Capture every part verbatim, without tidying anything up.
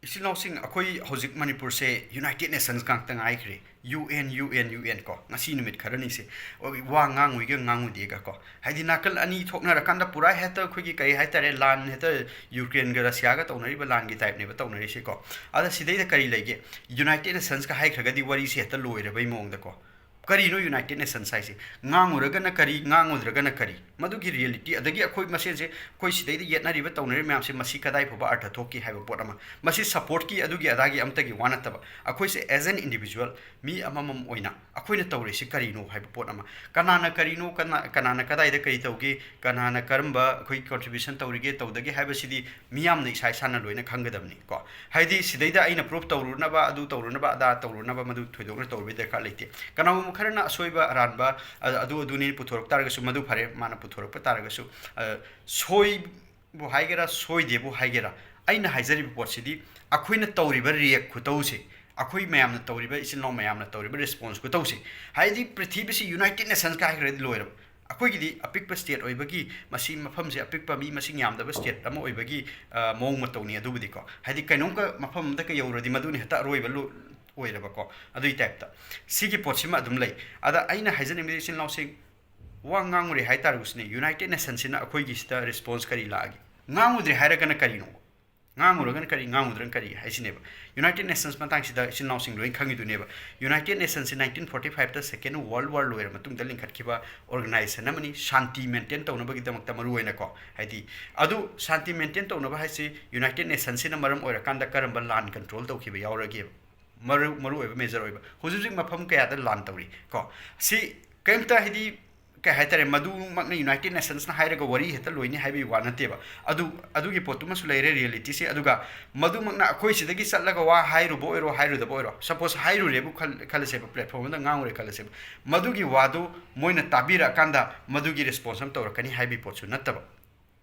ꯏꯆꯤꯜ ꯏꯅꯥꯎꯁꯤꯡ, ꯑꯩꯈꯣꯏ ꯍꯧꯖꯤꯛ ꯃꯅꯤꯄꯨꯔꯁꯦ United Nations ꯉꯥꯛꯇ ꯉꯥꯏꯈ꯭ꯔꯦ꯫ UN UN UN ꯀꯣ, ꯉꯁꯤ ꯅꯨꯃꯤꯠ ꯈꯔꯅꯤꯁꯦ ꯋꯥ ꯉꯥꯡꯉꯨꯏꯒ ꯉꯥꯡꯉꯨꯗꯦꯒ ꯀꯣ, ꯍꯥꯏꯗꯤ ꯅꯥꯀꯜ ꯑꯅꯤ ꯊꯣꯛꯅꯔꯀꯥꯟꯗ ꯄꯨꯔꯥ ꯍꯦꯛꯇ ꯑꯩꯈꯣꯏꯒꯤ ꯀꯔꯤ ꯍꯥꯏꯇꯥꯔꯦ, ꯂꯥꯟ ꯍꯦꯛꯇ ꯌꯨꯀ꯭ꯔꯦꯟꯒ ꯔꯁꯤꯌꯥꯒ ꯇꯧꯅꯔꯤꯕ ꯂꯥꯟꯒꯤ ꯇꯥꯏꯞꯅꯦꯕ ꯇꯧꯅꯔꯤꯁꯦꯀꯣ꯫ ꯑꯗ ꯁꯤꯗꯩꯗ ꯀꯔꯤ ꯂꯩꯒꯦ? United Nationsꯀ ꯍꯥꯏꯈ꯭ꯔꯒꯗꯤ ꯋꯥꯔꯤꯁꯦ ꯍꯦꯛꯇ ꯂꯣꯏꯔꯕꯩ ꯃꯑꯣꯡꯗꯀꯣ꯫ ꯀꯔꯤꯅꯣ United Nations ꯍꯥꯏꯁꯦ? ꯉꯥꯡꯉꯨꯔꯒꯅ ꯀꯔꯤ, ꯉꯥꯡꯉꯨꯗ꯭ꯔꯒꯅ ꯀꯔꯤ? ꯃꯗꯨꯒꯤ reality, ꯑꯗꯒꯤ ꯑꯩꯈꯣꯏ ꯃꯁꯦꯟꯁꯦ, ꯑꯩꯈꯣꯏ ꯁꯤꯗꯩꯗ ꯌꯦꯠꯅꯔꯤꯕ ꯇꯧꯅꯔꯤꯕ ꯃꯌꯥꯝꯁꯦ, ꯃꯁꯤ ꯀꯗꯥꯏ ꯐꯥꯎꯕ ꯑꯔꯊ ꯊꯣꯛꯈꯤ ꯍꯥꯏꯕ ꯄꯣꯠ ꯑꯃ, ꯃꯁꯤ supportꯀꯤ ꯑꯗꯨꯒꯤ ꯑꯗꯥꯒꯤ ꯑꯃꯠꯇꯒꯤ ꯋꯥ ꯅꯠꯇꯕ, ꯑꯩꯈꯣꯏꯁꯦ as an individual, ꯃꯤ ꯑꯃꯃꯝ ꯑꯣꯏꯅ ꯑꯩꯈꯣꯏꯅ ꯇꯧꯔꯤꯁꯤ ꯀꯔꯤꯅꯣ ꯍꯥꯏꯕ ꯄꯣꯠ ꯑꯃ, ꯀꯅꯥꯅ ꯀꯔꯤꯅꯣ, ꯀꯅꯥ, ꯀꯅꯥꯅ ꯀꯗꯥꯏꯗ ꯀꯔꯤ ꯇꯧꯒꯦ, ꯀꯅꯥꯅ ꯀꯔꯝꯕ ꯑꯩꯈꯣꯏ contribution ꯇꯧꯔꯤꯒꯦ, ꯇꯧꯗꯒꯦ ꯍꯥꯏꯕꯁꯤꯗꯤ ꯃꯤꯌꯥꯝꯅ ꯏꯁꯥ ꯏꯁꯥꯅ ꯂꯣꯏꯅ ꯈꯪꯒꯗꯕꯅꯤ ꯀꯣ꯫ ꯍꯥꯏꯗꯤ ꯁꯤꯗꯩꯗ ꯑꯩꯅ prove ꯇꯧꯔꯨꯅꯕ, ꯑꯗꯨ ꯇꯧꯔꯨꯅꯕ, ꯑꯗꯥ ꯇꯧꯔꯨꯅꯕ, ꯃꯗꯨ ꯊꯣꯏꯗꯣꯛꯅ ꯇꯧꯔꯨꯕꯩ ꯗꯔꯀꯥꯔ ꯂꯩꯇꯦ꯫ ꯀꯅꯥꯒꯨꯝꯕ ꯈꯔꯅ ꯑꯁꯣꯏꯕ ꯑꯔꯥꯟꯕ, ꯑ-, ꯑꯗꯨ ꯑꯗꯨꯅꯤ ꯄꯨꯊꯣꯔꯛ ꯇꯥꯔꯒꯁꯨ, ꯃꯗꯨ ꯐꯔꯦ, ꯃꯥꯅ ꯄꯨꯊꯣꯔꯛꯄ ꯇꯥꯔꯒꯁꯨ, ꯑ, ꯁꯣꯏꯕꯨ ꯍꯥꯏꯒꯦꯔꯥ ꯁꯣꯏꯗꯦꯕꯨ ꯍꯥꯏꯒꯦꯔꯥ, ꯑꯩꯅ ꯍꯥꯏꯖꯔꯤꯕ ꯄꯣꯠꯁꯤꯗꯤ ꯑꯩꯈꯣꯏꯅ ꯇꯧꯔꯤꯕ react ꯈꯨꯇꯧꯁꯦ, ꯑꯩꯈꯣꯏ ꯃꯌꯥꯝꯅ ꯇꯧꯔꯤꯕ, ꯏꯆꯤꯜ ꯏꯅꯥꯎ ꯃꯌꯥꯝꯅ ꯇꯧꯔꯤꯕ response ꯈꯨꯇꯧꯁꯦ, ꯍꯥꯏꯗꯤ ꯄ꯭ꯔꯤꯊꯤꯕꯤꯁꯤ United Nationsꯀ ꯍꯥꯏꯈ꯭ꯔꯗꯤ ꯂꯣꯏꯔꯕ꯫ ꯑꯩꯈꯣꯏꯒꯤꯗꯤ ꯑꯄꯤꯛꯄ state ꯑꯣꯏꯕꯒꯤ ꯃꯁꯤ ꯃꯐꯝꯁꯦ ꯑꯄꯤꯛꯄ ꯃꯤ ꯃꯁꯤꯡ ꯌꯥꯝꯗꯕ state ꯑꯃ ꯑꯣꯏꯕꯒꯤ, ꯑ, ꯃꯑꯣꯡ ꯃꯇꯧꯅꯤ꯫ ꯑꯗꯨꯕꯨꯗꯤꯀꯣ, ꯍꯥꯏꯗꯤ ꯀꯩꯅꯣꯝꯀ ꯃꯐꯝ ꯑꯃꯗꯀ ꯌꯧꯔꯗꯤ ꯃꯗꯨꯅ ꯍꯦꯛꯇ ꯑꯔꯣꯏꯕ ꯂꯣ-, ꯑꯣꯏꯔꯕꯀꯣ꯫ ꯑꯗꯨꯒꯤ typeꯇ ꯁꯤꯒꯤ ꯄꯣꯠꯁꯤꯃ ꯑꯗꯨꯝ ꯂꯩ꯫ ꯑꯗ ꯑꯩꯅ ꯍꯥꯏꯖꯅꯤꯡꯕꯗꯤ, ꯏꯆꯤꯜ ꯏꯅꯥꯎꯁꯤꯡ, ꯋꯥ ꯉꯥꯡꯉꯨꯔꯦ ꯍꯥꯏ ꯇꯥꯔꯒꯁꯨꯅꯦ, United Nationsꯁꯤꯅ ꯑꯩꯈꯣꯏꯒꯤꯁꯤꯗ response ꯀꯔꯤ ꯂꯥꯛꯑꯒꯦ? ꯉꯥꯡꯉꯨꯗ꯭ꯔꯦ ꯍꯥꯏꯔꯒꯅ ꯀꯔꯤꯅꯣ? ꯉꯥꯡꯉꯨꯔꯒꯅ ꯀꯔꯤ, ꯉꯥꯡꯉꯨꯗ꯭ꯔꯒꯅ ꯀꯔꯤ ꯍꯥꯏꯁꯤꯅꯦꯕ꯫ United Nations ꯃꯇꯥꯡꯁꯤꯗ ꯏꯆꯤꯜ ꯏꯅꯥꯎꯁꯤꯡ ꯂꯣꯏꯅ ꯈꯪꯉꯤꯗꯨꯅꯦꯕ꯫ United Nationsꯁꯤ nineteen forty fiveꯇ Second World War ꯂꯣꯏꯔ ꯃꯇꯨꯡꯗ ꯂꯤꯡꯈꯠꯈꯤꯕ organization ꯑꯃꯅꯤ, ꯁꯥꯟꯇꯤ maintain ꯇꯧꯅꯕꯒꯤꯗꯃꯛꯇ ꯃꯔꯨ ꯑꯣꯏꯅꯀꯣ꯫ ꯍꯥꯏꯗꯤ, ꯑꯗꯨ ꯁꯥꯟꯇꯤ maintain ꯇꯧꯅꯕ ꯍꯥꯏꯁꯤ United Nationsꯁꯤꯅ ꯃꯔꯝ ꯑꯣꯏꯔꯀꯥꯟꯗ ꯀꯔꯝꯕ ꯂꯥꯟ control ꯇꯧꯈꯤꯕ ꯌꯥꯎꯔꯒꯦꯕ? ꯃꯔꯨ, ꯃꯔꯨ ꯑꯣꯏꯕ major ꯑꯣꯏꯕ꯫ ꯍꯧꯖꯤꯛ ꯍꯧꯖꯤꯛ ꯃꯐꯝ ꯀꯌꯥꯗ ꯂꯥꯟ ꯇꯧꯔꯤ ꯀꯣ꯫ ꯁꯤ ꯀꯔꯤꯝꯇ, ꯍꯥꯏꯗꯤ, ꯀꯩ ꯍꯥꯏꯇꯥꯔꯦ, ꯃꯗꯨꯃꯛꯅ United Nationsꯅ ꯍꯥꯏꯔꯒ ꯋꯥꯔꯤ ꯍꯦꯛꯇ ꯂꯣꯏꯅꯤ ꯍꯥꯏꯕꯒꯤ ꯋꯥ ꯅꯠꯇꯦꯕ꯫ ꯑꯗꯨ, ꯑꯗꯨꯒꯤ ꯄꯣꯠꯇꯨꯃꯁꯨ ꯂꯩꯔꯦ, realityꯁꯦ꯫ ꯑꯗꯨꯒ ꯃꯗꯨꯃꯛꯅ ꯑꯩꯈꯣꯏ ꯁꯤꯗꯒꯤ ꯆꯠꯂꯒ ꯋꯥ ꯍꯥꯏꯔꯨꯕ ꯑꯣꯏꯔꯣ, ꯍꯥꯏꯔꯨꯗꯕ ꯑꯣꯏꯔꯣ, suppose ꯍꯥꯏꯔꯨꯔꯦꯕꯨ ꯈꯜ-, ꯈꯜꯂꯁꯦꯕ, platform ꯑꯃꯗ ꯉꯥꯡꯉꯨꯔꯦ ꯈꯜꯂꯁꯦꯕ, ꯃꯗꯨꯒꯤ ꯋꯥꯗꯨ ꯃꯣꯏꯅ ꯇꯥꯕꯤꯔꯛꯑꯀꯥꯟꯗ ꯃꯗꯨꯒꯤ response ꯑꯃ ꯇꯧꯔꯛꯀꯅꯤ ꯍꯥꯏꯕꯒꯤ ꯄꯣꯠꯁꯨ ꯅꯠꯇꯕ꯫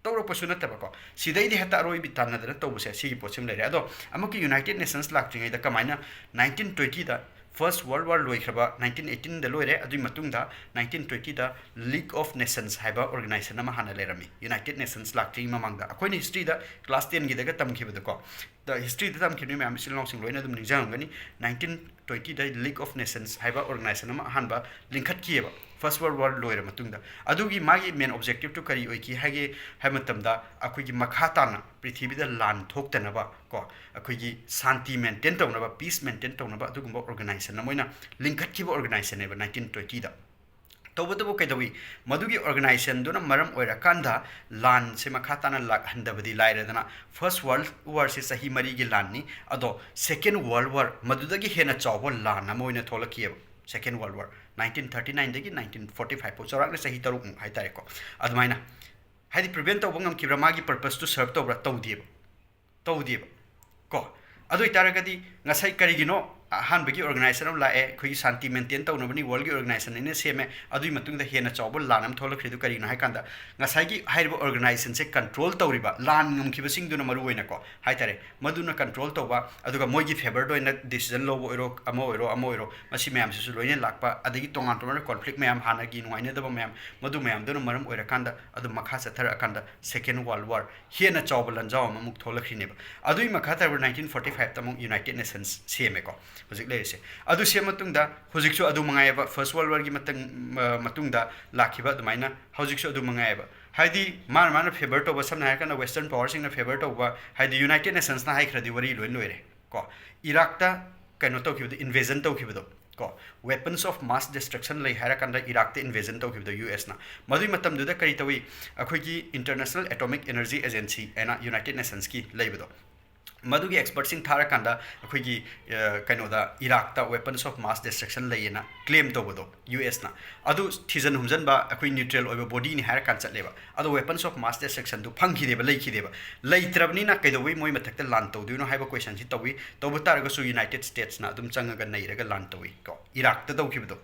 ꯇꯧꯔꯛꯄꯁꯨ ꯅꯠꯇꯕꯀꯣ꯫ ꯁꯤꯗꯩꯗꯤ ꯍꯦꯛꯇ ꯑꯔꯣꯏꯕꯤ ꯇꯥꯟꯅꯗꯅ ꯇꯧꯕꯁꯦ, ꯁꯤꯒꯤ ꯄꯣꯠꯁꯤꯃ ꯂꯩꯔꯦ꯫ ꯑꯗꯣ ꯑꯃꯨꯛꯀꯤ United Nations ꯂꯥꯛꯇ꯭ꯔꯤꯉꯩꯗ ꯀꯃꯥꯏꯅ nineteen twentyꯗ First World War ꯂꯣꯏꯈ꯭ꯔꯕ nineteen eighteen ꯗ ꯂꯣꯏꯔꯦ꯫ ꯑꯗꯨꯒꯤ ꯃꯇꯨꯡꯗ nineteen twenty the League of Nations ꯍꯥꯏꯕ organization ꯑꯃ ꯍꯥꯟꯅ ꯂꯩꯔꯝꯃꯤ, United Nations ꯂꯥꯛꯇ꯭ꯔꯤꯉꯩ ꯃꯃꯥꯡꯗ꯫ ꯑꯩꯈꯣꯏꯅ history ꯗ class ten ꯒꯤꯗꯒ ꯇꯝꯈꯤꯕꯗꯀꯣ, ꯗ history ꯗ ꯇꯝꯈꯤꯕ ꯃꯌꯥꯝ ꯏꯆꯤꯜ ꯏꯅꯥꯎꯁꯤꯡ ꯂꯣꯏꯅ ꯑꯗꯨꯝ ꯅꯤꯡꯁꯤꯡꯉꯝꯒꯅꯤ꯫ Nineteen twenty the League of Nations ꯍꯥꯏꯕ organization ꯑꯃ ꯑꯍꯥꯟꯕ ꯂꯤꯡꯈꯠꯈꯤꯑꯕ, First World War ꯂꯣꯏꯔ ꯃꯇꯨꯡꯗ꯫ ꯑꯗꯨꯒꯤ ꯃꯥꯒꯤ main objective ꯇꯨ ꯀꯔꯤ ꯑꯣꯏꯈꯤ ꯍꯥꯏꯒꯦ ꯍꯥꯏꯕ ꯃꯇꯝꯗ, ꯑꯩꯈꯣꯏꯒꯤ ꯃꯈꯥ ꯇꯥꯅ ꯄ꯭ꯔꯤꯊꯤꯕꯤꯗ ꯂꯥꯟ ꯊꯣꯛꯇꯅꯕ ꯀꯣ, ꯑꯩꯈꯣꯏꯒꯤ ꯁꯥꯟꯇꯤ maintain ꯇꯧꯅꯕ, peace maintain ꯇꯧꯅꯕ ꯑꯗꯨꯒꯨꯝꯕ organization ꯑꯃ ꯑꯣꯏꯅ ꯂꯤꯡꯈꯠꯈꯤꯕ organization ꯅꯦꯕ nineteen twenty ꯗ꯫ ꯇꯧꯕꯇꯕꯨ ꯀꯩꯗꯧꯏ, ꯃꯗꯨꯒꯤ organization ꯗꯨꯅ ꯃꯔꯝ ꯑꯣꯏꯔꯀꯥꯟꯗ ꯂꯥꯟꯁꯦ ꯃꯈꯥ ꯇꯥꯅ ꯂꯥꯛꯍꯟꯗꯕꯗꯤ ꯂꯥꯏꯔꯗꯅ, First World War ꯁꯦ ꯆꯍꯤ ꯃꯔꯤꯒꯤ ꯂꯥꯟꯅꯤ, ꯑꯗꯣ Second World War ꯃꯗꯨꯗꯒꯤ ꯍꯦꯟꯅ ꯆꯥꯎꯕ ꯂꯥꯟ ꯑꯃ ꯑꯣꯏꯅ ꯊꯣꯛꯂꯛꯈꯤꯑꯕ꯫ Second World War nineteen thirty nine ꯗꯒꯤ nineteen forty five ꯐꯥꯎ, ꯆꯥꯎꯔꯥꯛꯅ ꯆꯍꯤ ꯇꯔꯨꯛꯃꯨꯛ ꯍꯥꯏꯇꯥꯔꯦꯀꯣ꯫ ꯑꯗꯨꯃꯥꯏꯅ, ꯍꯥꯏꯗꯤ, prevent ꯇꯧꯕ ꯉꯝꯈꯤꯕ꯭ꯔꯥ, ꯃꯥꯒꯤ purpose ꯇꯨ serve ꯇꯧꯕ꯭ꯔꯥ? ꯇꯧꯗꯦꯕ, ꯇꯧꯗꯦꯕ ꯀꯣ꯫ ꯑꯗꯨ ꯑꯣꯏꯇꯥꯔꯒꯗꯤ ꯉꯁꯥꯏ ꯀꯔꯤꯒꯤꯅꯣ ꯑꯍꯥꯟꯕꯒꯤ organization ꯑꯃ ꯂꯥꯛꯑꯦ, ꯑꯩꯈꯣꯏꯒꯤ ꯁꯥꯟꯇꯤ maintain ꯇꯧꯅꯕꯅꯤ, world ꯒꯤ organization ꯑꯩꯅ ꯁꯦꯝꯃꯦ, ꯑꯗꯨꯒꯤ ꯃꯇꯨꯡꯗ ꯍꯦꯟꯅ ꯆꯥꯎꯕ ꯂꯥꯟ ꯑꯃ ꯊꯣꯛꯂꯛꯈ꯭ꯔꯤꯗꯨ ꯀꯔꯤꯒꯤꯅꯣ ꯍꯥꯏ ꯀꯥꯟꯗ, ꯉꯁꯥꯏꯒꯤ ꯍꯥꯏꯔꯤꯕ organization ꯁꯦ control ꯇꯧꯔꯤꯕ, ꯂꯥꯟ ꯉꯝꯈꯤꯕꯁꯤꯡꯗꯨꯅ ꯃꯔꯨ ꯑꯣꯏꯅꯀꯣ ꯍꯥꯏꯇꯥꯔꯦ, ꯃꯗꯨꯅ control ꯇꯧꯕ, ꯑꯗꯨꯒ ꯃꯣꯏꯒꯤ favour ꯗ ꯑꯣꯏꯅ decision ꯂꯧꯕ ꯑꯣꯏꯔꯣ, ꯑꯃ ꯑꯣꯏꯔꯣ, ꯑꯃ ꯑꯣꯏꯔꯣ, ꯃꯁꯤ ꯃꯌꯥꯝꯁꯤꯁꯨ ꯂꯣꯏꯅ ꯂꯥꯛꯄ, ꯑꯗꯒꯤ ꯇꯣꯉꯥꯟ ꯇꯣꯉꯥꯟꯕ conflict ꯃꯌꯥꯝ, ꯍꯥꯟꯅꯒꯤ ꯅꯨꯡꯉꯥꯏꯅꯗꯕ ꯃꯌꯥꯝ, ꯃꯗꯨ ꯃꯌꯥꯝꯗꯨꯅ ꯃꯔꯝ ꯑꯣꯏꯔꯀꯥꯟꯗ ꯑꯗꯨꯝ ꯃꯈꯥ ꯆꯠꯊꯔꯛꯑꯀꯥꯟꯗ Second World War ꯍꯦꯟꯅ ꯆꯥꯎꯕ ꯂꯥꯟꯖꯥꯎ ꯑꯃꯃꯨꯛ ꯊꯣꯛꯂꯛꯈ꯭ꯔꯤꯅꯦꯕ꯫ ꯑꯗꯨꯒꯤ ꯃꯈꯥ ꯇꯥꯔꯛꯄ nineteen forty five ꯇ ꯑꯃꯨꯛ United Nations ꯁꯦꯝꯃꯦꯀꯣ, ꯍꯧꯖꯤꯛ ꯂꯩꯔꯤꯁꯦ꯫ ꯑꯗꯨ ꯁꯦꯝꯃ ꯃꯇꯨꯡꯗ ꯍꯧꯖꯤꯛꯁꯨ ꯑꯗꯨ ꯃꯉꯥꯏꯑꯕ, First World War ꯒꯤ ꯃꯇꯪ-, ꯃ-, ꯃꯇꯨꯡꯗ ꯂꯥꯛꯈꯤꯕ ꯑꯗꯨꯃꯥꯏꯅ ꯍꯧꯖꯤꯛꯁꯨ ꯑꯗꯨ ꯃꯉꯥꯏꯑꯕ꯫ ꯍꯥꯏꯗꯤ ꯃꯥꯅ ꯃꯥꯅ favour ꯇꯧꯕ, ꯁꯝꯅ ꯍꯥꯏꯔꯀꯥꯟꯗ Western power ꯁꯤꯡꯅ favour ꯇꯧꯕ, ꯍꯥꯏꯗꯤ United Nations ꯅ ꯍꯥꯏꯈ꯭ꯔꯗꯤ ꯋꯥꯔꯤ ꯂꯣꯏ ꯂꯣꯏꯔꯦ ꯀꯣ꯫ ꯏꯔꯥꯛꯇ ꯀꯩꯅꯣ ꯇꯧꯈꯤꯕꯗꯣ, invasion ꯇꯧꯈꯤꯕꯗꯣ ꯀꯣ, weapons of mass destruction ꯂꯩ ꯍꯥꯏꯔꯀꯥꯟꯗ ꯏꯔꯥꯛꯇ invasion ꯇꯧꯈꯤꯕꯗꯣ U S ꯅ, ꯃꯗꯨꯒꯤ ꯃꯇꯝꯗꯨꯗ ꯀꯔꯤ ꯇꯧꯏ? ꯑꯩꯈꯣꯏꯒꯤ International Atomic Energy Agency ꯍꯥꯏꯅ United Nations ꯀꯤ ꯂꯩꯕꯗꯣ, ꯃꯗꯨꯒꯤ expert ꯁꯤꯡ ꯊꯥꯔꯀꯥꯟꯗ ꯑꯩꯈꯣꯏꯒꯤ, ꯑ, ꯀꯩꯅꯣꯗ, ꯏꯔꯥꯛꯇ weapons of mass destruction ꯂꯩꯌꯦꯅ claim ꯇꯧꯕꯗꯣ U S ꯅ, ꯑꯗꯨ ꯊꯤꯖꯟ ꯍꯨꯝꯖꯟꯕ ꯑꯩꯈꯣꯏ neutral ꯑꯣꯏꯕ body ꯅꯤ ꯍꯥꯏꯔꯀꯥꯟꯗ ꯆꯠꯂꯦꯕ꯫ ꯑꯗꯣ weapons of mass destruction ꯗꯨ ꯐꯪꯈꯤꯗꯦꯕ, ꯂꯩꯈꯤꯗꯦꯕ꯫ ꯂꯩꯇ꯭ꯔꯕꯅꯤꯅ ꯀꯩꯗꯧꯕꯩ ꯃꯣꯏ ꯃꯊꯛꯇ ꯂꯥꯟ ꯇꯧꯗꯣꯏꯅꯣ ꯍꯥꯏꯕ question ꯁꯤ ꯇꯧꯏ꯫ ꯇꯧꯕ ꯇꯥꯔꯒꯁꯨ United States ꯅ ꯑꯗꯨꯝ ꯆꯪꯉꯒ ꯅꯩꯔꯒ ꯂꯥꯟ ꯇꯧꯏ ꯀꯣ, ꯏꯔꯥꯛꯇ ꯇꯧꯈꯤꯕꯗꯣ꯫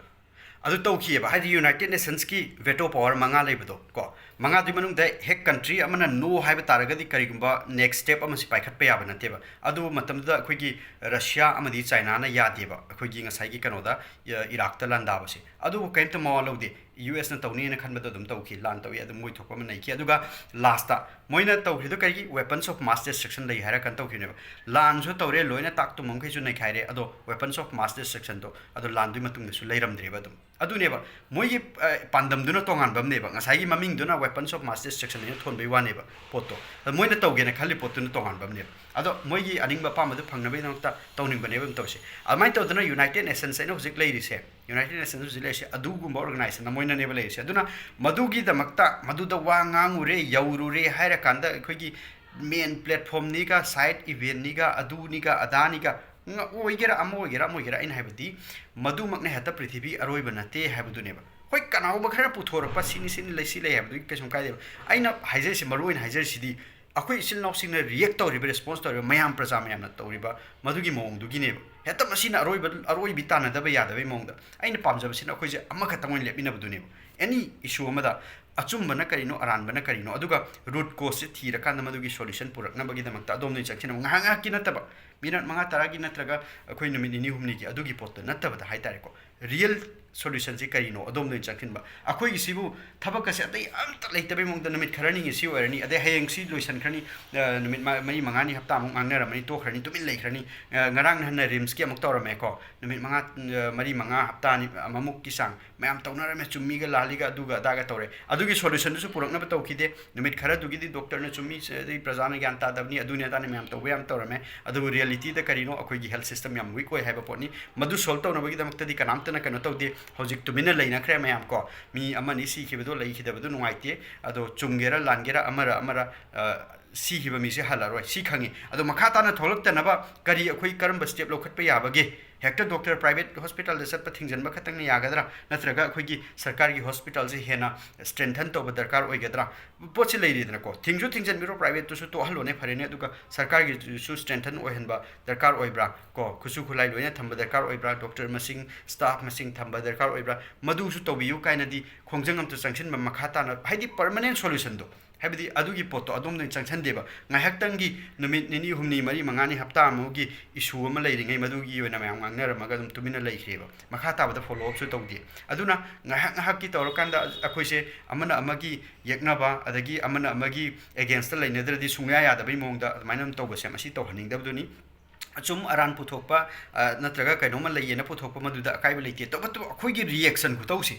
ꯑꯗꯨ ꯇꯧꯈꯤꯑꯕ, ꯍꯥꯏꯗꯤ ꯌꯨꯅꯥꯏꯇꯦꯠ ꯅꯦꯁꯟꯁꯀꯤ ꯚꯦꯇꯣ ꯄꯋꯥꯔ ꯃꯉꯥ ꯂꯩꯕꯗꯣ ꯀꯣ, ꯃꯉꯥꯗꯨꯒꯤ ꯃꯅꯨꯡꯗ ꯍꯦꯛ ꯀꯟꯇ꯭ꯔꯤ ꯑꯃꯅ ꯅꯣ ꯍꯥꯏꯕ ꯇꯥꯔꯒꯗꯤ ꯀꯔꯤꯒꯨꯝꯕ ꯅꯦꯛꯁ ꯁ꯭ꯇꯦꯞ ꯑꯃꯁꯤ ꯄꯥꯏꯈꯠꯄ ꯌꯥꯕ ꯅꯠꯇꯦꯕ꯫ ꯑꯗꯨ ꯃꯇꯝꯗꯨꯗ ꯑꯩꯈꯣꯏꯒꯤ ꯔꯁꯤꯌꯥ ꯑꯃꯗꯤ ꯆꯥꯏꯅꯥꯅ ꯌꯥꯗꯦꯕ, ꯑꯩꯈꯣꯏꯒꯤ ꯉꯁꯥꯏꯒꯤ ꯀꯩꯅꯣꯗ, ꯏ-, ꯏꯔꯥꯛꯇ ꯂꯥꯟꯗꯥꯕꯁꯦ꯫ ꯑꯗꯨꯕꯨ ꯀꯔꯤꯝꯇ ꯃꯋꯥ ꯂꯧꯗꯦ꯫ ꯌꯨ ꯑꯦꯁꯅ ꯇꯧꯅꯤꯅ ꯈꯟꯕꯗꯣ ꯑꯗꯨꯝ ꯇꯧꯈꯤ, ꯂꯥꯟ ꯇꯧꯏ, ꯑꯗꯨꯝ ꯃꯣꯏ ꯊꯣꯛꯄ ꯑꯃ ꯅꯩꯈꯤ꯫ ꯑꯗꯨꯒ ꯂꯥꯁꯇ ꯃꯣꯏꯅ ꯇꯧꯈ꯭ꯔꯤꯗꯣ ꯀꯔꯤꯒꯤ weapons of mass destruction ꯂꯩ ꯍꯥꯏꯔ ꯀꯥꯟꯗ ꯇꯧꯈꯤꯕꯅꯦꯕ꯫ ꯂꯥꯟꯁꯨ ꯇꯧꯔꯦ, ꯂꯣꯏꯅ ꯇꯥꯛ ꯇꯨꯝꯕ ꯃꯈꯩꯁꯨ ꯅꯩꯈꯥꯏꯔꯦ, ꯑꯗꯣ weapons of mass destructionꯗꯣ ꯑꯗꯣ ꯂꯥꯟꯗꯨꯒꯤ ꯃꯇꯨꯡꯗꯁꯨ ꯂꯩꯔꯝꯗ꯭ꯔꯦꯕ ꯑꯗꯨꯝ꯫ ꯑꯗꯨꯅꯦꯕ ꯃꯣꯏꯒꯤ, ꯑ, ꯄꯥꯟꯗꯝꯗꯨꯅ ꯇꯣꯉꯥꯟꯕ ꯑꯃꯅꯦꯕ꯫ ꯉꯁꯥꯏꯒꯤ ꯃꯃꯤꯡꯗꯨꯅ weapons of mass destruction ꯍꯥꯏꯅ ꯊꯣꯟꯕꯩ ꯋꯥꯅꯦꯕ ꯄꯣꯠꯇꯣ꯫ ꯑꯗꯣ ꯃꯣꯏꯅ ꯇꯧꯒꯦꯅ ꯈꯜꯂꯤ ꯄꯣꯠꯇꯨꯅ ꯇꯣꯉꯥꯟꯕ ꯑꯃꯅꯦꯕ꯫ ꯑꯗꯣ ꯃꯣꯏꯒꯤ ꯑꯅꯤꯡꯕ ꯑꯄꯥꯝꯕꯗꯨ ꯐꯪꯅꯕꯒꯤꯗꯃꯛꯇ ꯇꯧꯅꯤꯡꯕꯅꯦꯕ ꯑꯗꯨꯝ ꯇꯧꯔꯤꯁꯦ꯫ ꯑꯗꯨꯃꯥꯏꯅ ꯇꯧꯗꯅ ꯌꯨꯅꯥꯏꯇꯦꯠ ꯅꯦꯁꯟꯁ ꯑꯩꯅ ꯍꯧꯖꯤꯛ ꯂꯩꯔꯤꯁꯦ, ꯌꯨꯅꯥꯏꯇꯦꯠ ꯅꯦꯁꯟꯁ ꯍꯧꯖꯤꯛ ꯂꯩꯔꯤꯁꯦ ꯑꯗꯨꯒꯨꯝꯕ organization ꯑꯃ ꯃꯣꯏꯅꯅꯦꯕ ꯂꯩꯔꯤꯁꯦ꯫ ꯑꯗꯨꯅ ꯃꯗꯨꯒꯤꯗꯃꯛꯇ ꯃꯗꯨꯗ ꯋꯥ ꯉꯥꯡꯉꯨꯔꯦ, ꯌꯧꯔꯨꯔꯦ ꯍꯥꯏꯔꯀꯥꯟꯗ ꯑꯩꯈꯣꯏꯒꯤ main platformꯅꯤꯒ, side eventꯅꯤꯒ, ꯑꯗꯨꯅꯤꯒ, ꯑꯗꯥꯅꯤꯒ, ꯉ-, ꯑꯣꯏꯒꯦꯔꯥ, ꯑꯃ ꯑꯣꯏꯒꯦꯔꯥ, ꯑꯃ ꯑꯣꯏꯒꯦꯔꯥ, ꯑꯩꯅ ꯍꯥꯏꯕꯗꯤ ꯃꯗꯨꯃꯛꯅ ꯍꯦꯛꯇ ꯄ꯭ꯔꯤꯊꯤꯕꯤ ꯑꯔꯣꯏꯕ ꯅꯠꯇꯦ ꯍꯥꯏꯕꯗꯨꯅꯦꯕ꯫ ꯍꯣꯏ, ꯀꯅꯥꯒꯨꯝꯕ ꯈꯔ ꯄꯨꯊꯣꯔꯛꯄ, ꯁꯤꯅꯤ, ꯁꯤꯅꯤ, ꯂꯩ, ꯁꯤ ꯂꯩ ꯍꯥꯏꯕꯗꯨꯒꯤ ꯀꯩꯁꯨꯝ ꯀꯥꯏꯗꯦꯕ꯫ ꯑꯩꯅ ꯍꯥꯏꯖꯔꯤꯁꯤ, ꯃꯔꯨ ꯑꯣꯏꯅ ꯍꯥꯏꯖꯔꯤꯁꯤꯗꯤ ꯑꯩꯈꯣꯏ ꯏꯆꯤꯜ ꯏꯅꯥꯎꯁꯤꯡꯅ react ꯇꯧꯔꯤꯕ, response ꯇꯧꯔꯤꯕ, ꯃꯌꯥꯝ ꯄ꯭ꯔꯖꯥ ꯃꯌꯥꯝꯅ ꯇꯧꯔꯤꯕ ꯃꯗꯨꯒꯤ ꯃꯑꯣꯡꯗꯨꯒꯤꯅꯦꯕ꯫ ꯍꯦꯛꯇ ꯃꯁꯤꯅ ꯑꯔꯣꯏꯕ, ꯑꯔꯣꯏꯕꯤ ꯇꯥꯟꯅꯗꯕ ꯌꯥꯗꯕꯒꯤ ꯃꯑꯣꯡꯗ꯫ ꯑꯩꯅ ꯄꯥꯝꯖꯕꯁꯤꯅ ꯑꯩꯈꯣꯏꯁꯦ ꯑꯃꯈꯛꯇꯪ ꯑꯣꯏꯅ ꯂꯦꯞꯃꯤꯟꯅꯕꯗꯨꯅꯦꯕ꯫ Any issue ꯑꯃꯗ ꯑꯆꯨꯝꯕꯅ ꯀꯔꯤꯅꯣ, ꯑꯔꯥꯟꯕꯅ ꯀꯔꯤꯅꯣ, ꯑꯗꯨꯒ root causeꯁꯦ ꯊꯤꯔꯀꯥꯟꯗ ꯃꯗꯨꯒꯤ solution ꯄꯨꯔꯛꯅꯕꯒꯤꯗꯃꯛꯇ ꯑꯗꯣꯝꯗ ꯆꯪꯁꯤꯟꯅꯕ꯫ ꯉꯥꯏꯍꯥꯛ ꯉꯥꯏꯍꯥꯛꯀꯤ ꯅꯠꯇꯕ, minute ꯃꯉꯥ ꯇꯔꯥꯒꯤ ꯅꯠꯇ꯭ꯔꯒ ꯑꯩꯈꯣꯏ ꯅꯨꯃꯤꯠ ꯅꯤꯅꯤ ꯍꯨꯝꯅꯤꯒꯤ ꯑꯗꯨꯒꯤ ꯄꯣꯠꯇꯣ ꯅꯠꯇꯕꯗ ꯍꯥꯏ ꯇꯥꯔꯦꯀꯣ꯫ Real solutionꯁꯦ ꯀꯔꯤꯅꯣ, ꯑꯗꯣꯝꯗ ꯑꯣꯏꯅ ꯆꯪꯁꯤꯟꯕ꯫ ꯑꯩꯈꯣꯏꯒꯤꯁꯤꯕꯨ ꯊꯕꯛ ꯑꯁꯦ ꯑꯇꯩ ꯑꯝꯇ ꯂꯩꯇꯕꯩ ꯃꯑꯣꯡꯗ ꯅꯨꯃꯤꯠ ꯈꯔꯅꯤ ꯁꯤ ꯑꯣꯏꯔꯅꯤ, ꯑꯗꯩ ꯍꯌꯦꯡ ꯁꯤ ꯂꯣꯏꯁꯤꯟꯈ꯭ꯔꯅꯤ, ꯑ, ꯅꯨꯃꯤꯠ ꯃ-, ꯃꯔꯤ ꯃꯉꯥꯅꯤ, ꯍꯞꯇꯥꯃꯨꯛ ꯉꯥꯡꯅꯔꯝꯃꯅꯤ, ꯇꯣꯛꯈ꯭ꯔꯅꯤ, ꯇꯨꯃꯤꯟ ꯂꯩꯈ꯭ꯔꯅꯤ꯫ ꯑ, ꯉꯔꯥꯡ ꯅꯍꯥꯟꯅ ꯔꯤꯝꯁꯀꯤ ꯑꯃꯨꯛ ꯇꯧꯔꯝꯃꯦꯀꯣ, ꯅꯨꯃꯤꯠ ꯃꯉꯥ, ꯑ, ꯃꯔꯤ ꯃꯉꯥ, ꯍꯞꯇꯥ ꯑꯅꯤ, ꯑꯃꯃꯨꯛꯀꯤ ꯆꯥꯡ ꯃꯌꯥꯝ ꯇꯧꯅꯔꯝꯃꯦ, ꯆꯨꯝꯃꯤꯒ ꯂꯥꯜꯂꯤꯒ ꯑꯗꯨꯒ ꯑꯗꯥꯒ ꯇꯧꯔꯦ꯫ ꯑꯗꯨꯒꯤ solutionꯗꯨꯁꯨ ꯄꯨꯔꯛꯅꯕ ꯇꯧꯈꯤꯗꯦ꯫ ꯅꯨꯃꯤꯠ ꯈꯔꯗꯨꯒꯤꯗꯤ doctorꯅ ꯆꯨꯝꯃꯤ, ꯑꯗꯩ ꯄ꯭ꯔꯖꯥꯅ ꯒ꯭ꯌꯥꯟ ꯇꯥꯗꯕꯅꯤ, ꯑꯗꯨꯅꯤ ꯑꯗꯥꯅꯤ ꯃꯌꯥꯝ ꯇꯧꯕ ꯌꯥꯝ ꯇꯧꯔꯝꯃꯦ꯫ ꯑꯗꯨꯕꯨ realityꯗ ꯀꯔꯤꯅꯣ, ꯑꯩꯈꯣꯏꯒꯤ health system ꯌꯥꯝ weak ꯑꯣꯏ ꯍꯥꯏꯕ ꯄꯣꯠꯅꯤ꯫ ꯃꯗꯨ solve ꯇꯧꯅꯕꯒꯤꯗꯃꯛꯇꯗꯤ ꯀꯅꯥꯝꯇꯅ ꯀꯩꯅꯣ ꯇꯧꯗꯦ꯫ ꯍꯧꯖꯤꯛ ꯇꯨꯃꯤꯟꯅ ꯂꯩꯅꯈ꯭ꯔꯦ ꯃꯌꯥꯝ ꯀꯣ꯫ ꯃꯤ ꯑꯃꯅꯤ ꯁꯤꯈꯤꯕꯗꯣ, ꯂꯩꯈꯤꯗꯕꯗꯣ ꯅꯨꯡꯉꯥꯏꯇꯦ꯫ ꯑꯗꯣ ꯆꯨꯝꯒꯦꯔꯥ ꯂꯥꯟꯒꯦꯔꯥ, ꯑꯃꯔ ꯑꯃꯔ, ꯑ, ꯁꯤꯈꯤꯕ ꯃꯤꯁꯦ ꯍꯜꯂꯔꯣꯏ, ꯁꯤ ꯈꯪꯉꯤ꯫ ꯑꯗꯣ ꯃꯈꯥ ꯇꯥꯅ ꯊꯣꯛꯂꯛꯇꯅꯕ ꯀꯔꯤ ꯑꯩꯈꯣꯏ ꯀꯔꯝꯕ step ꯂꯧꯈꯠꯄ ꯌꯥꯕꯒꯦ? ꯍꯦꯛꯇ doctor private hospitalꯗ ꯆꯠꯄ ꯊꯤꯡꯖꯤꯟꯕ ꯈꯛꯇꯪꯅ ꯌꯥꯒꯗ꯭ꯔꯥ? ꯅꯠꯇ꯭ꯔꯒ ꯑꯩꯈꯣꯏꯒꯤ ꯁꯔꯀꯥꯔꯒꯤ hospitalꯁꯦ ꯍꯦꯟꯅ strengthen ꯇꯧꯕ ꯗꯔꯀꯥꯔ ꯑꯣꯏꯒꯗ꯭ꯔꯥ? ꯄꯣꯠꯁꯤ ꯂꯩꯔꯤꯗꯅꯀꯣ, ꯊꯤꯡꯁꯨ ꯊꯤꯡꯖꯤꯟꯕꯤꯔꯣ, privateꯇꯨꯁꯨ ꯇꯣꯛꯍꯜꯂꯣꯅꯦ, ꯐꯔꯦꯅꯦ, ꯑꯗꯨꯒ ꯁꯔꯀꯥꯔꯒꯤꯁꯨ strengthen ꯑꯣꯏꯍꯟꯕ ꯗꯔꯀꯥꯔ ꯑꯣꯏꯕ꯭ꯔꯥ? ꯀꯣ, ꯈꯨꯠꯁꯨ ꯈꯨꯠꯂꯥꯏ ꯂꯣꯏꯅ ꯊꯝꯕ ꯗꯔꯀꯥꯔ ꯑꯣꯏꯕ꯭ꯔꯥ? Doctor ꯃꯁꯤꯡ, staff ꯃꯁꯤꯡ ꯊꯝꯕ ꯗꯔꯀꯥꯔ ꯑꯣꯏꯕ꯭ꯔꯥ? ꯃꯗꯨꯁꯨ ꯇꯧꯕꯤꯌꯨ ꯀꯥꯏꯅꯗꯤ ꯈꯣꯡꯖꯪ ꯑꯝꯇ ꯆꯪꯁꯤꯟꯕ, ꯃꯈꯥ ꯇꯥꯅ, ꯍꯥꯏꯗꯤ permanent solutionꯗꯣ, ꯍꯥꯏꯕꯗꯤ ꯑꯗꯨꯒꯤ ꯄꯣꯠꯇꯣ ꯑꯗꯣꯝꯗ ꯑꯣꯏꯅ ꯆꯪꯁꯟꯗꯦꯕ꯫ ꯉꯥꯏꯍꯥꯛꯇꯪꯒꯤ ꯅꯨꯃꯤꯠ ꯅꯤꯅꯤ, ꯍꯨꯝꯅꯤ, ꯃꯔꯤ, ꯃꯉꯥꯅꯤ, ꯍꯞꯇꯥ ꯑꯃꯒꯤ issue ꯑꯃ ꯂꯩꯔꯤꯉꯩ, ꯃꯗꯨꯒꯤ ꯑꯣꯏꯅ ꯃꯌꯥꯝ ꯉꯥꯡꯅꯔꯝꯃꯒ ꯑꯗꯨꯝ ꯇꯨꯃꯤꯟꯅ ꯂꯩꯈ꯭ꯔꯦꯕ꯫ ꯃꯈꯥ ꯇꯥꯕꯗ follow upꯁꯨ ꯇꯧꯗꯦ꯫ ꯑꯗꯨꯅ ꯉꯥꯏꯍꯥꯛ ꯉꯥꯏꯍꯥꯛꯀꯤ ꯇꯧꯔꯀꯥꯟꯗ ꯑꯩꯈꯣꯏꯁꯦ ꯑꯃꯅ ꯑꯃꯒꯤ ꯌꯦꯛꯅꯕ, ꯑꯗꯒꯤ ꯑꯃꯅ ꯑꯃꯒꯤ againstꯇ ꯂꯩꯅꯗ꯭ꯔꯗꯤ ꯁꯨꯡꯌꯥ ꯌꯥꯗꯕꯩ ꯃꯑꯣꯡꯗ ꯑꯗꯨꯃꯥꯏꯅ ꯑꯗꯨꯝ ꯇꯧꯕꯁꯦ, ꯃꯁꯤ ꯇꯧꯍꯟꯅꯤꯡꯗꯕꯗꯨꯅꯤ꯫ ꯑꯆꯨꯝ ꯑꯔꯥꯟ ꯄꯨꯊꯣꯛꯄ, ꯑ, ꯅꯠꯇ꯭ꯔꯒ ꯀꯩꯅꯣꯝꯃ ꯂꯩꯌꯦꯅ ꯄꯨꯊꯣꯛꯄ, ꯃꯗꯨꯗ ꯑꯀꯥꯏꯕ ꯂꯩꯇꯦ꯫ ꯇꯧꯕꯇꯕꯨ ꯑꯩꯈꯣꯏꯒꯤ reaction ꯈꯨꯇꯧꯁꯦ,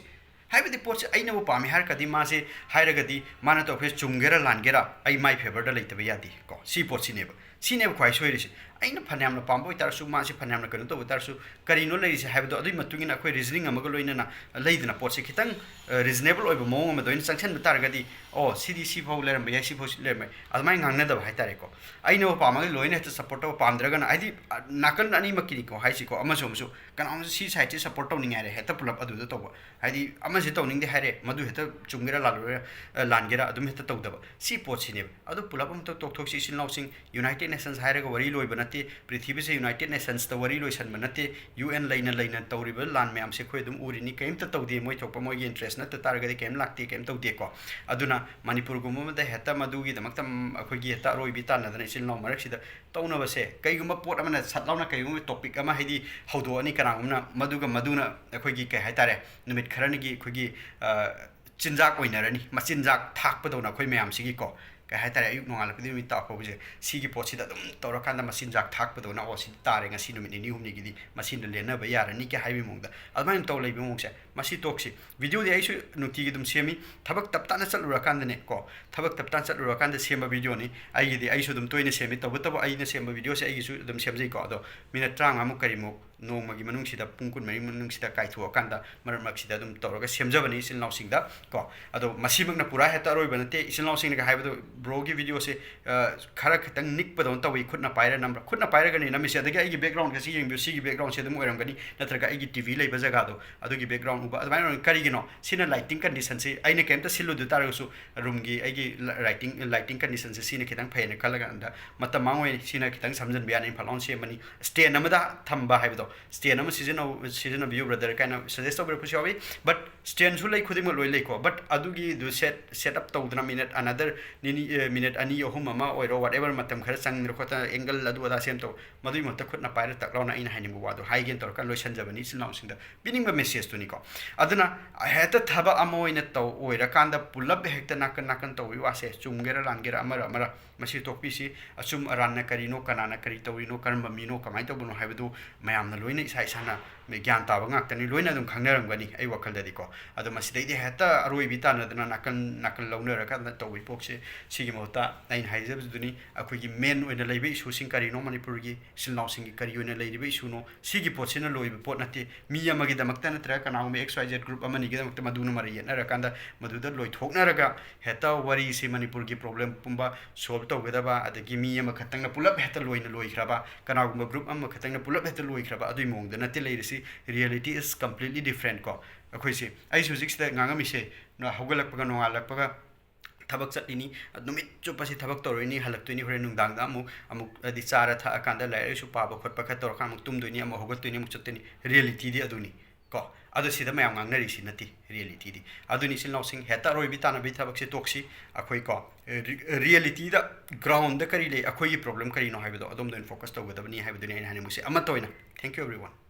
ꯍꯥꯏꯕꯗꯤ ꯄꯣꯠꯁꯦ ꯑꯩꯅꯕꯨ ꯄꯥꯝꯃꯦ ꯍꯥꯏꯔꯒꯗꯤ, ꯃꯥꯁꯦ ꯍꯥꯏꯔꯒꯗꯤ, ꯃꯥꯅ ꯇꯧꯔꯛꯄꯁꯦ ꯆꯨꯝꯒꯦꯔꯥ ꯂꯥꯟꯒꯦꯔꯥ, ꯑꯩ ꯃꯥꯏ favourꯗ ꯂꯩꯇꯕ ꯌꯥꯗꯦ ꯀꯣ꯫ ꯁꯤ ꯄꯣꯠꯁꯤꯅꯦꯕ, ꯁꯤꯅꯦꯕ ꯈ꯭ꯋꯥꯏ ꯁꯣꯏꯔꯤꯁꯦ꯫ ꯑꯩꯅ ꯐꯅꯌꯥꯝꯅ ꯄꯥꯝꯕ ꯑꯣꯏꯇꯥꯔꯁꯨ, ꯃꯥꯁꯦ ꯐꯅꯌꯥꯝꯅ ꯀꯩꯅꯣ ꯇꯧꯕ ꯑꯣꯏꯇꯥꯔꯁꯨ, ꯀꯔꯤꯅꯣ ꯂꯩꯔꯤꯁꯦ ꯍꯥꯏꯕꯗꯣ, ꯑꯗꯨꯒꯤ ꯃꯇꯨꯡ ꯏꯟꯅ ꯑꯩꯈꯣꯏ reasoning ꯑꯃꯒ ꯂꯣꯏꯅꯅ ꯂꯩꯗꯅ, ꯄꯣꯠꯁꯦ ꯈꯤꯇꯪ, ꯑ, reasonable ꯑꯣꯏꯕ ꯃꯑꯣꯡ ꯑꯃꯗ ꯑꯣꯏꯅ ꯆꯪꯁꯤꯟꯕ ꯇꯥꯔꯒꯗꯤ, "ꯑꯣ, ꯁꯤꯗꯤ ꯁꯤꯐꯥꯎ ꯂꯩꯔꯝꯕ ꯌꯥꯏ, ꯁꯤꯐꯥꯎ ꯁꯤ ꯂꯩꯔꯝꯕ ꯌꯥꯏ", ꯑꯗꯨꯃꯥꯏꯅ ꯉꯥꯡꯅꯗꯕ ꯍꯥꯏꯇꯥꯔꯦꯀꯣ꯫ ꯑꯩꯅꯕꯨ ꯄꯥꯝꯃꯒꯗꯤ ꯂꯣꯏꯅ ꯍꯦꯛꯇ support ꯇꯧꯕ, ꯄꯥꯝꯗ꯭ꯔꯒꯅ, ꯍꯥꯏꯗꯤ, ꯑ, ꯅꯥꯀꯟ ꯑꯅꯤꯃꯛꯀꯤꯅꯤꯀꯣ ꯍꯥꯏꯁꯤꯀꯣ, ꯑꯃꯁꯨ ꯑꯃꯁꯨ, ꯀꯅꯥꯒꯨꯝꯕ ꯁꯤ sideꯁꯤ support ꯇꯧꯅꯤꯡꯉꯦ ꯍꯥꯏꯔꯦ, ꯍꯦꯛꯇ ꯄꯨꯂꯞ ꯑꯗꯨꯗ ꯇꯧꯕ꯫ ꯍꯥꯏꯗꯤ, ꯑꯃꯁꯤ ꯇꯧꯅꯤꯡꯗꯦ ꯍꯥꯏꯔꯦ, ꯃꯗꯨ ꯍꯦꯛꯇ ꯆꯨꯝꯒꯦꯔꯥ ꯂꯥꯜꯂꯣꯏꯔꯥ, ꯑ, ꯂꯥꯟꯒꯦꯔꯥ, ꯑꯗꯨꯝ ꯍꯦꯛꯇ ꯇꯧꯗꯕ꯫ ꯁꯤ ꯄꯣꯠꯁꯤꯅꯦꯕ꯫ ꯑꯗꯨ ꯄꯨꯂꯞ ꯑꯃꯇ ꯇꯣꯛꯊꯣꯛꯁꯤ, ꯏꯆꯤꯟ ꯏꯅꯥꯎꯁꯤꯡ꯫ United Nations ꯍꯥꯏꯔꯒ ꯋꯥꯔꯤ ꯂꯣꯏꯕ ꯅꯠꯇꯦ, ꯄ꯭ꯔꯤꯊꯤꯕꯤꯁꯦ United Nationsꯇ ꯋꯥꯔꯤ ꯂꯣꯏꯁꯟꯕ ꯅꯠꯇꯦ꯫ UN ꯂꯩꯅ ꯂꯩꯅ ꯇꯧꯔꯤꯕ ꯂꯥꯟ ꯃꯌꯥꯝꯁꯦ ꯑꯩꯈꯣꯏ ꯑꯗꯨꯝ ꯎꯔꯤꯅꯤ꯫ ꯀꯔꯤꯝꯇ ꯇꯧꯗꯦ, ꯃꯣꯏ ꯊꯣꯛꯄ ꯃꯣꯏꯒꯤ interest ꯅꯠꯇ ꯇꯥꯔꯒꯗꯤ ꯀꯔꯤꯝ ꯂꯥꯛꯇꯦ, ꯀꯔꯤꯝ ꯇꯧꯗꯦꯀꯣ꯫ ꯑꯗꯨꯅ ꯃꯅꯤꯄꯨꯔꯒꯨꯝꯕ ꯑꯃꯗ ꯍꯦꯛꯇ ꯃꯗꯨꯒꯤꯗꯃꯛꯇ, ꯎꯝ, ꯑꯩꯈꯣꯏꯒꯤ ꯍꯦꯛꯇ ꯑꯔꯣꯏꯕꯤ ꯇꯥꯟꯅꯗꯅ ꯏꯆꯤꯜ ꯏꯅꯥꯎ ꯃꯔꯛꯁꯤꯗ ꯇꯧꯅꯕꯁꯦ, ꯀꯩꯒꯨꯝꯕ ꯄꯣꯠ ꯑꯃꯅ ꯁꯠ ꯂꯥꯎꯅ ꯀꯩꯒꯨꯝꯕ topic ꯑꯃ ꯍꯥꯏꯗꯤ ꯍꯧꯗꯣꯛꯑꯅꯤ ꯀꯅꯥꯒꯨꯝꯕꯅ, ꯃꯗꯨꯒ ꯃꯗꯨꯅ ꯑꯩꯈꯣꯏꯒꯤ ꯀꯩ ꯍꯥꯏꯇꯥꯔꯦ, ꯅꯨꯃꯤꯠ ꯈꯔꯅꯤꯒꯤ ꯑꯩꯈꯣꯏꯒꯤ, ꯑ, ꯆꯤꯟꯖꯥꯛ ꯑꯣꯏꯅꯔꯅꯤ, ꯃꯆꯤꯟꯖꯥꯛ ꯊꯥꯛꯄꯗꯧꯅ ꯑꯩꯈꯣꯏ ꯃꯌꯥꯝꯁꯤꯒꯤꯀꯣ꯫ ꯀꯩ ꯍꯥꯏꯇꯥꯔꯦ, ꯑꯌꯨꯛ ꯅꯣꯡꯉꯥꯜꯂꯛꯄꯗꯒꯤ ꯅꯨꯃꯤꯠ ꯇꯥꯐꯥꯎꯕꯁꯦ, ꯁꯤꯒꯤ ꯄꯣꯠꯁꯤꯗ ꯑꯗꯨꯝ ꯇꯧꯔꯀꯥꯟꯗ ꯃꯆꯤꯟꯖꯥꯛ ꯊꯥꯛꯄꯗꯧꯅ, "ꯑꯣ, ꯁꯤꯗꯤ ꯇꯥꯔꯦ, ꯉꯁꯤ ꯅꯨꯃꯤꯠ ꯅꯤꯅꯤ ꯍꯨꯝꯅꯤꯒꯤꯗꯤ ꯃꯁꯤꯅ ꯂꯦꯟꯅꯕ ꯌꯥꯔꯅꯤ" ꯀꯦ ꯍꯥꯏꯕꯒꯤ ꯃꯑꯣꯡꯗ ꯑꯗꯨꯃꯥꯏꯅ ꯇꯧ ꯂꯩꯕ ꯃꯑꯣꯡꯁꯦ, ꯃꯁꯤ ꯇꯣꯛꯁꯤ꯫ Videoꯗꯤ ꯑꯩꯁꯨ ꯅꯨꯡꯇꯤꯒꯤ ꯑꯗꯨꯝ ꯁꯦꯝꯃꯤ, ꯊꯕꯛ ꯇꯞ ꯇꯥꯅ ꯆꯠꯂꯨꯔꯀꯥꯟꯗꯅꯦ ꯀꯣ, ꯊꯕꯛ ꯇꯞ ꯇꯥꯅ ꯆꯠꯂꯨꯔꯀꯥꯟꯗ ꯁꯦꯝꯕ videoꯅꯤ꯫ ꯑꯩꯒꯤꯗꯤ ꯑꯩꯁꯨ ꯑꯗꯨꯝ ꯇꯣꯏꯅ ꯁꯦꯝꯃꯤ, ꯇꯧꯕꯇꯕꯨ ꯑꯩꯅ ꯁꯦꯝꯕ videoꯁꯦ ꯑꯩꯒꯤꯁꯨ ꯑꯗꯨꯝ ꯁꯦꯝꯖꯩꯀꯣ, ꯑꯗꯣ ꯃꯤꯅꯠ ꯇꯔꯥꯃꯉꯥꯃꯨꯛ ꯀꯔꯤꯃꯨꯛ ꯅꯣꯡꯃꯒꯤ ꯃꯅꯨꯡꯁꯤꯗ ꯄꯨꯡ ꯀꯨꯟꯃꯔꯤ ꯃꯅꯨꯡꯁꯤꯗ ꯀꯥꯏꯊꯣꯛꯑꯀꯥꯟꯗ ꯃꯔꯛ ꯃꯔꯛꯁꯤꯗ ꯑꯗꯨꯝ ꯇꯧꯔꯒ ꯁꯦꯝꯖꯕꯅꯤ ꯏꯆꯤꯜ ꯏꯅꯥꯎꯁꯤꯡꯗ ꯀꯣ꯫ ꯑꯗꯣ ꯃꯁꯤꯃꯛꯅ ꯄꯨꯔꯥ ꯍꯦꯛꯇ ꯑꯔꯣꯏꯕ ꯅꯠꯇꯦ꯫ ꯏꯆꯤꯜ ꯏꯅꯥꯎꯁꯤꯡꯅꯒ ꯍꯥꯏꯕꯗꯣ, "ꯕ꯭ꯔꯣꯒꯤ ꯚꯤꯗꯤꯑꯣꯁꯦ ꯈꯔ ꯈꯤꯇꯪ ꯅꯤꯛꯄꯗꯧꯅ ꯇꯧꯏ, ꯈꯨꯠꯅ ꯄꯥꯏꯔ ꯅꯝꯕ꯭ꯔꯥ?" ꯈꯨꯠꯅ ꯄꯥꯏꯔꯒꯅꯤ ꯅꯝꯃꯤꯁꯦ꯫ ꯑꯗꯒꯤ ꯑꯩꯒꯤ ꯕꯦꯛꯒ꯭ꯔꯥꯎꯟꯒꯁꯤ ꯌꯦꯡꯕꯤꯌꯨ, ꯁꯤꯒꯤ ꯕꯦꯛꯒ꯭ꯔꯥꯎꯟꯁꯦ ꯑꯗꯨꯝ ꯑꯣꯏꯔꯝꯒꯅꯤ, ꯅꯠꯇ꯭ꯔꯒ ꯑꯩꯒꯤ ꯇꯤ ꯚꯤ ꯂꯩꯕ ꯖꯒꯥꯗꯣ ꯑꯗꯨꯒꯤ ꯕꯦꯛꯒ꯭ꯔꯥꯎꯟ ꯎꯕ ꯑꯗꯨꯃꯥꯏꯅ ꯑꯣꯏꯔꯝꯒꯅꯤ꯫ ꯀꯔꯤꯒꯤꯅꯣ? ꯁꯤꯅ ꯂꯥꯏꯇꯤꯡ ꯀꯟꯗꯤꯁꯟꯁꯤ ꯑꯩꯅ ꯀꯩꯝꯇ ꯁꯤꯜꯂꯨꯗ ꯇꯥꯔꯒꯁꯨ ꯔꯨꯝꯒꯤ ꯑꯩꯒꯤ ꯂꯥꯏꯇꯤꯡ, ꯂꯥꯏꯇꯤꯡ ꯀꯟꯗꯤꯁꯟꯁꯦ ꯁꯤꯅ ꯈꯤꯇꯪ ꯐꯩꯌꯦꯅ ꯈꯜꯂꯀꯥꯟꯗ ꯃꯇꯝ ꯃꯥꯡꯉꯣꯏ꯫ ꯁꯤꯅ ꯈꯤꯇꯪ ꯁꯝꯖꯟꯕ ꯌꯥꯅꯤ꯫ ꯏꯝꯐꯥꯜ ꯂꯥꯎꯟ ꯁꯦꯝꯃꯅꯤ꯫ ꯁ꯭ꯇꯦꯟ ꯑꯃꯗ ꯊꯝꯕ ꯍꯥꯏꯕꯗꯣ, ꯁ꯭ꯇꯦꯟ ꯑꯃ ꯁꯤꯖꯤꯟꯅꯧ, ꯁꯤꯖꯤꯟꯅꯕꯤꯌꯨ ꯕ꯭ꯔꯗꯔ ꯀꯥꯏꯅ ꯁꯖꯦꯁ ꯇꯧꯕꯤꯔꯛꯄꯁꯨ ꯌꯥꯎꯏ꯫ ꯕꯠ ꯁ꯭ꯇꯦꯟꯁꯨ ꯂꯩ, ꯈꯨꯗꯤꯡꯃꯛ ꯂꯣꯏ ꯂꯩꯀꯣ꯫ ꯕꯠ ꯑꯗꯨꯒꯤꯗꯨ ꯁꯦꯠ, ꯁꯦꯠ ꯑꯞ ꯇꯧꯗꯅ ꯃꯤꯅꯠ ꯑꯅꯗꯔ ꯅꯤꯅꯤ, ꯑꯦ, ꯃꯤꯅꯠ ꯑꯅꯤ ꯑꯍꯨꯝ ꯑꯃ ꯑꯣꯏꯔꯣ, ꯋꯥꯠ ꯑꯦꯕꯔ ꯃꯇꯝ ꯈꯔ ꯆꯪꯗꯅ ꯈꯣꯠꯇꯅ ꯑꯦꯡꯒꯜ ꯑꯗꯨ ꯑꯗꯥ ꯁꯦꯝ ꯇꯧ, ꯃꯗꯨꯒꯤ ꯃꯍꯨꯠꯇ ꯈꯨꯠꯅ ꯄꯥꯏꯔ ꯇꯛ ꯂꯥꯎꯅ ꯑꯩꯅ ꯍꯥꯏꯅꯤꯡꯕ ꯋꯥꯗꯣ ꯍꯥꯏꯒꯦꯅ ꯇꯧꯔꯀꯥꯟꯗ ꯂꯣꯏꯁꯟꯖꯕꯅꯤ ꯏꯆꯤꯜ ꯏꯅꯥꯎꯁꯤꯡꯗ ꯄꯤꯅꯤꯡꯕ ꯃꯦꯁꯦꯖꯇꯨꯅꯤꯀꯣ꯫ ꯑꯗꯨꯅ ꯍꯦꯛꯇ ꯊꯕꯛ ꯑꯃ ꯑꯣꯏꯅ ꯇꯧ, ꯑꯣꯏꯔꯀꯥꯟꯗ ꯄꯨꯂꯞ ꯍꯦꯛꯇ ꯅꯥꯀꯟ ꯅꯥꯀꯟ ꯇꯧꯕꯒꯤ ꯋꯥꯁꯦ, ꯆꯨꯝꯒꯦꯔꯥ ꯂꯥꯟꯒꯦꯔꯥ ꯑꯃꯔ ꯑꯃꯔ, ꯃꯁꯤ ꯇꯣꯛꯄꯤꯁꯤ꯫ ꯑꯆꯨꯝ ꯑꯔꯥꯟꯅ ꯀꯔꯤꯅꯣ, ꯀꯅꯥꯅ ꯀꯔꯤ ꯇꯧꯔꯤꯅꯣ, ꯀꯔꯝꯕ ꯃꯤꯅꯣ, ꯀꯃꯥꯏꯅ ꯇꯧꯕꯅꯣ ꯍꯥꯏꯕꯗꯨ ꯃꯌꯥꯝꯅ ꯂꯣꯏꯅ ꯏꯁꯥ ꯏꯁꯥꯅ ꯒ꯭ꯌꯥꯟ ꯇꯥꯕ ꯉꯥꯛꯇꯅꯤ, ꯂꯣꯏꯅ ꯑꯗꯨꯝ ꯈꯪꯅꯔꯝꯒꯅꯤ ꯑꯩ ꯋꯥꯈꯜꯗꯗꯤꯀꯣ꯫ ꯑꯗꯣ ꯃꯁꯤꯗꯩꯗꯤ ꯍꯦꯛꯇ ꯑꯔꯣꯏꯕꯤ ꯇꯥꯟꯅꯗꯅ ꯅꯥꯀꯟ ꯅꯥꯀꯟ ꯂꯧꯅꯔꯀꯥꯟꯗ ꯇꯧꯕꯒꯤ ꯄꯣꯛꯁꯦ꯫ ꯁꯤꯒꯤ ꯃꯍꯨꯠꯇ ꯑꯩꯅ ꯍꯥꯏꯖꯕꯗꯨꯅꯤ, ꯑꯩꯈꯣꯏꯒꯤ ꯃꯦꯟ ꯑꯣꯏꯅ ꯂꯩꯕ ꯏꯁꯨꯁꯤꯡ ꯀꯔꯤꯅꯣ, ꯃꯅꯤꯄꯨꯔꯒꯤ ꯏꯆꯤꯜ ꯏꯅꯥꯎꯁꯤꯡꯒꯤ ꯀꯔꯤ ꯑꯣꯏꯅ ꯂꯩꯔꯤꯕ ꯏꯁꯨꯅꯣ, ꯁꯤꯒꯤ ꯄꯣꯠꯁꯤꯅ ꯂꯣꯏꯕ ꯄꯣꯠ ꯅꯠꯇꯦ꯫ ꯃꯤ ꯑꯃꯒꯤꯗꯃꯛꯇ ꯅꯠꯇ꯭ꯔꯒ ꯀꯅꯥꯒꯨꯝꯕ ꯑꯦꯛꯁ ꯋꯥꯏ ꯖꯦꯠ ꯒ꯭ꯔꯨꯞ ꯑꯃꯅꯤꯒꯤꯗꯃꯛꯇ ꯃꯗꯨꯅ ꯃꯔꯩ ꯌꯦꯠꯅꯔꯀꯥꯟꯗ ꯃꯗꯨꯗ ꯂꯣꯏꯊꯣꯛꯅꯔꯒ ꯍꯦꯛꯇ ꯋꯥꯔꯤꯁꯤ ꯃꯅꯤꯄꯨꯔꯒꯤ ꯄ꯭ꯔꯣꯕ꯭ꯂꯦꯝ ꯄꯨꯝꯕ ꯁꯣꯜꯕ ꯇꯧꯒꯗꯕ, ꯑꯗꯒꯤ ꯃꯤ ꯑꯃꯈꯛꯇꯪꯅ ꯄꯨꯂꯞ ꯍꯦꯛꯇ ꯂꯣꯏꯅ ꯂꯣꯏꯈ꯭ꯔꯕ, ꯀꯅꯥꯒꯨꯝꯕ ꯒ꯭ꯔꯨꯞ ꯑꯃꯈꯛꯇꯪꯅ ꯄꯨꯂꯞ ꯍꯦꯛꯇ ꯂꯣꯏꯈ꯭ꯔꯕ, ꯑꯗꯨꯒꯤ ꯃꯑꯣꯡꯗ ꯅꯠꯇꯦ ꯂꯩꯔꯤꯁꯤ꯫ Reality is completely different ꯀꯣ꯫ ꯑꯩꯈꯣꯏꯁꯦ, ꯑꯩꯁꯨ ꯍꯧꯖꯤꯛꯁꯤꯗ ꯉꯥꯡꯉꯝꯃꯤꯁꯦ, ꯅ-, ꯍꯧꯒꯠꯂꯛꯄꯒ, ꯅꯣꯡꯉꯥꯜꯂꯛꯄꯒ ꯊꯕꯛ ꯆꯠꯂꯤꯅꯤ, ꯅꯨꯃꯤꯠ ꯆꯨꯞꯄꯁꯤ ꯊꯕꯛ ꯇꯧꯔꯣꯏꯅꯤ, ꯍꯜꯂꯛꯇꯣꯏꯅꯤ, ꯍꯣꯔꯦꯟ ꯅꯨꯡꯗꯥꯡꯗ ꯑꯃꯨꯛ, ꯑꯃꯨꯛ ꯍꯥꯏꯗꯤ ꯆꯥꯔ ꯊꯛꯑꯀꯥꯟꯗ ꯂꯥꯏꯔꯤꯛ ꯂꯥꯏꯁꯨ ꯄꯥꯕ ꯈꯣꯠꯄ ꯈꯔ ꯇꯧꯔꯀꯥꯟꯗ ꯑꯃꯨꯛ ꯇꯨꯝꯗꯣꯏꯅꯤ, ꯑꯃꯨꯛ ꯍꯧꯒꯠꯇꯣꯏꯅꯤ, ꯑꯃꯨꯛ ꯆꯠꯇꯣꯏꯅꯤ꯫ ꯔꯤꯌꯦꯂꯤꯇꯤꯗꯤ ꯑꯗꯨꯅꯤ ꯀꯣ꯫ ꯑꯗꯣ ꯁꯤꯗ ꯃꯌꯥꯝ ꯉꯥꯡꯅꯔꯤꯁꯤ ꯅꯠꯇꯦ ꯔꯤꯌꯦꯂꯤꯇꯤꯗꯤ꯫ ꯑꯗꯨꯅꯤ ꯏꯆꯤꯜ ꯏꯅꯥꯎꯁꯤꯡ, ꯍꯦꯛꯇ ꯑꯔꯣꯏꯕꯤ ꯇꯥꯟꯅꯕꯤ ꯊꯕꯛꯁꯦ ꯇꯣꯛꯁꯤ꯫ ꯑꯩꯈꯣꯏ ꯀꯣ, ꯔꯤ-, ꯔꯤꯌꯦꯂꯤꯇꯤꯗ, ꯒ꯭ꯔꯥꯎꯟꯗ ꯀꯔꯤ ꯂꯩ, ꯑꯩꯈꯣꯏꯒꯤ ꯄ꯭ꯔꯣꯕ꯭ꯂꯦꯝ ꯀꯔꯤꯅꯣ ꯍꯥꯏꯕꯗꯣ ꯑꯗꯣꯝꯗ ꯑꯣꯏꯅ ꯐꯣꯀꯁ ꯇꯧꯒꯗꯕꯅꯤ ꯍꯥꯏꯕꯗꯨꯅꯤ ꯑꯩꯅ ꯍꯥꯏꯅꯤꯡꯕꯁꯦ꯫ ꯑꯃꯠꯇ ꯑꯣꯏꯅ, thank you everyone꯫